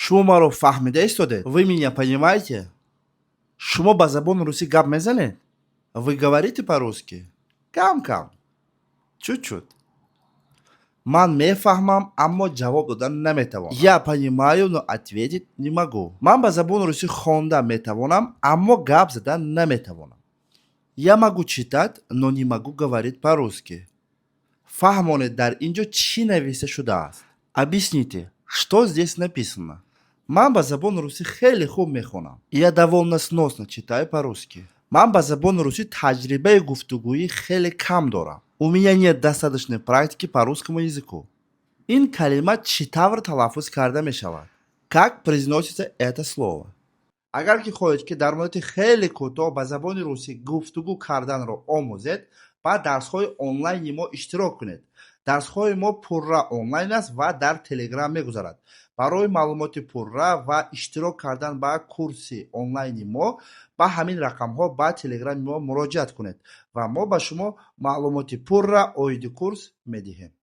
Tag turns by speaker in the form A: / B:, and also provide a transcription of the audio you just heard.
A: Шумо маро фаҳмида истодед? Вы меня понимаете? Шумо ба забони русӣ гап мезанед? Вы говорите по-русски? Кам кам, чуть-чуть. Ман мефаҳмам, аммо ҷавоб додан наметавонам. Я понимаю, но ответить не могу. Ман ба забони русӣ хонда метавонам, аммо гап задан наметавонам. Я могу читать, но не могу говорить по-русски. Фаҳмонед, дар ин ҷо чӣ нависта шудааст? Объясните, что здесь написано. Ман ба забони русӣ хеле хуб мехонам. Я довольно сносно читаю по-русски. Ман ба забони русӣ таҷрибаи гуфтугӯӣ хеле кам дорам. У меня нет достаточной практики по русскому языку. Ин калима чӣ тавр талаффуз карда мешавад? Как произносится это слово? Агар ки хоҳед, ки дар муддати хеле кӯтоҳ ба забони русӣ гуфтугӯ карданро омӯзед, ба дарсҳои онлайни мо иштирок кунед. Дарсҳои мо пурра онлайн аст ва дар Телеграм мегузарад. Барои маълумоти пурра ва иштирок кардан ба курси онлайни мо ба ҳамин рақамҳо ба Телеграми мо муроҷиат кунед ва мо ба шумо маълумоти пурра оиди курс медиҳем.